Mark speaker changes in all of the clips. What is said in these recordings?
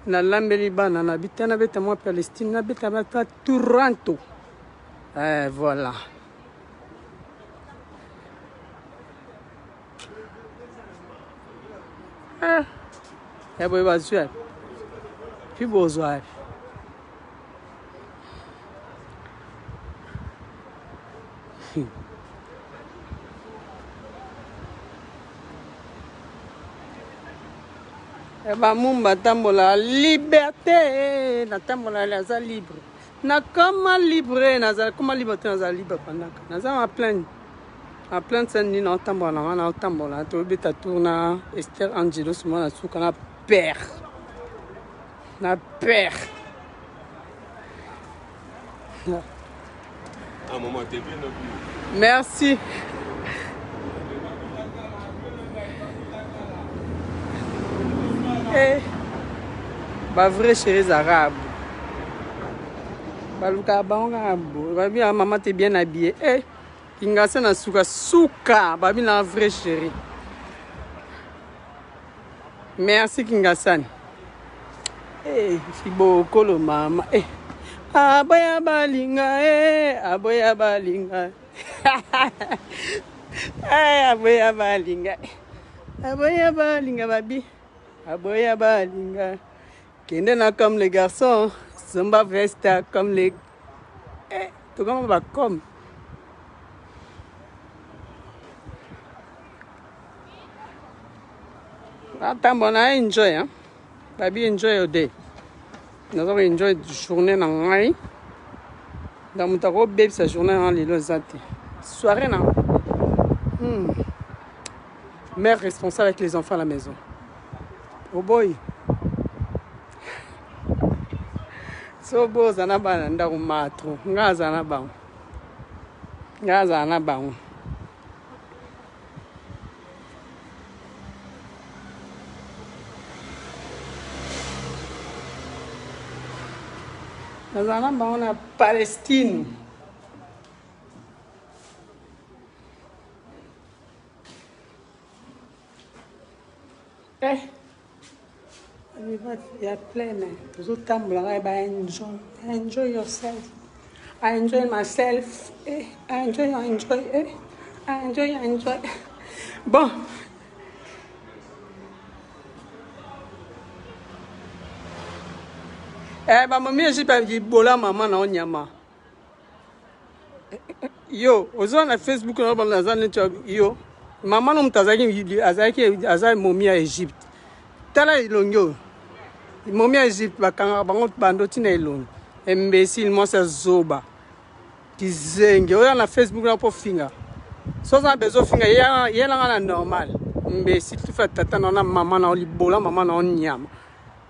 Speaker 1: Nalambeli bana na bita nabeta mwa Palestine nabeta bata Toronto. Eh, voilà. Eh, ya boye bazwi wapi? Puis bozwa wapi? Eh, bamumba tambola liberté natambola naza libre nakoma libre nazala koma libre te nazala libre pandaka naza ma pleine ma pleine scène nini naotambola na nga naotambola tobeta tour na Esther Angelos mwana suka na père na père
Speaker 2: Ah, maman, t'es bien habillée.
Speaker 1: Merci. Eh, ba vrai chéris arabes. balukaka bango kaka boye babi ah, mama te bien habillé eh, kingasa na suka suka babi na vrai chéri Merci Kingasani. Eh, fibokolo mama. Eh. Aboya balinga eh, aboya balinga. eh, aboya balinga. Aboya balinga babi. Aboya balinga. Kende na comme les garçons, zomba vesta comme les eh, tokama ba comme. Natambo na enjoy hein. Babi enjoy your day. Naza ko enjoy journée na ngai. Na moto akobebisa journée na lelo eza te. Soirée na. Mère responsable avec les enfants à la maison. Oboyi. So boza na bana ndako matro. Ngai aza na bango. Ngai azala na bango. Nazala na bango na Palestine. Eh, ya pleine tozotambola ngai ba enjoy enjoy yourself I enjoy myself eh, I enjoy I enjoy eh, I enjoy I enjoy bon eh, bamomi ejipe libola mama na onyama Yo oza na Facebook na bana naza neti yo mama no moto azalaki azalaki aza momi ya Egypte tala elongi oyo momi ya Egypte bakangaka bango bando ntina elongi imbecile mwasi ya zoba kizengi oya na Facebook na mpo finga so oza na besoin ofinga yelanga na normal imbecile tufa tata na na mama na libola mama na nyama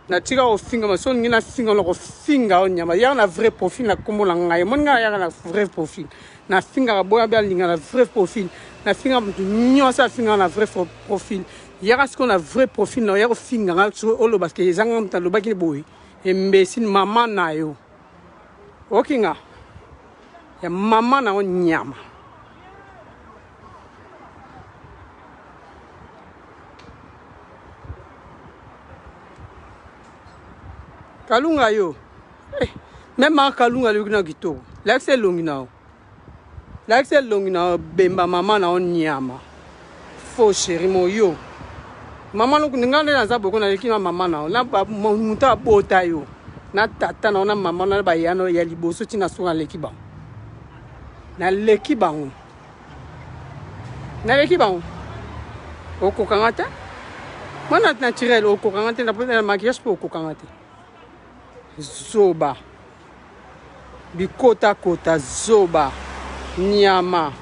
Speaker 1: Natika kofinga ma soki olingi nafinga na kofinga yo nyama yaka na vrai profil na kombo na ngai omoni ngai yaka na vrai profil nafingaka boya be alinga na vrai profil nafinga moto nyonso afingaka na vrai profil yaka sikoyo na vrai profil na oya kofinga ngai oloba ke eza ngai moto alobaki boye imbecile mama na yo okinga ya mama na yo nyama Kalunga yo. Eh, meme ma Kalunga yoki na kitoko. Lakisa elongi na yo. Lakisa elongi na yo bemba mama na yo nyama. Faux chéri mo yo. Mama no nga nde naza boko naleki na mama na yo na moto abota yo na tata na yo na mama na bayano ya liboso ntina suka naleki bango naleki bango Naleki bango. Okokanga te. Mwana naturel okokanga te na maquillage mpe okokanga te. Zoba. Bikota kota zoba. Nyama.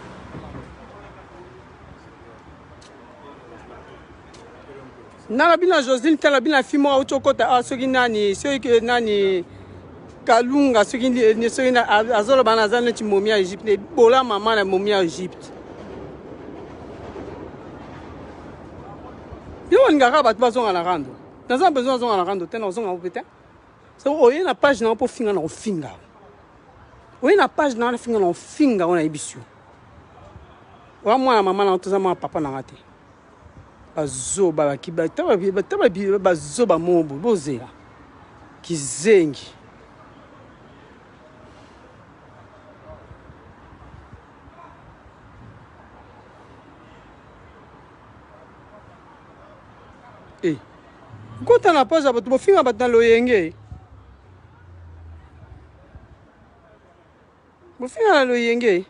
Speaker 1: Nalobi na Joselyne tala bina fille moko auti okota awa soki nani soki nani Kalunga soki soki azoloba naza neti momi ya Egypte ebola mama na momi ya Egypte yo olingaka bato bazonga na rando naza na besoin azonga na rando te nazonga mpe te so oye na page na mpo finga na kofinga oye na page na finga na kofinga oyo nayebisi yo oya mwana mama na toza mwana papa na nga te Bazoba bakiba taba bazoba mobo bozela. Kizengi. Eh. Kota na page ya bato bofinga bato na loyenge. Bofinga na loyenge.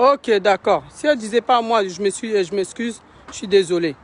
Speaker 1: Ok, d'accord. Si elle disait pas moi, je me suis, je m'excuse, je suis désolé.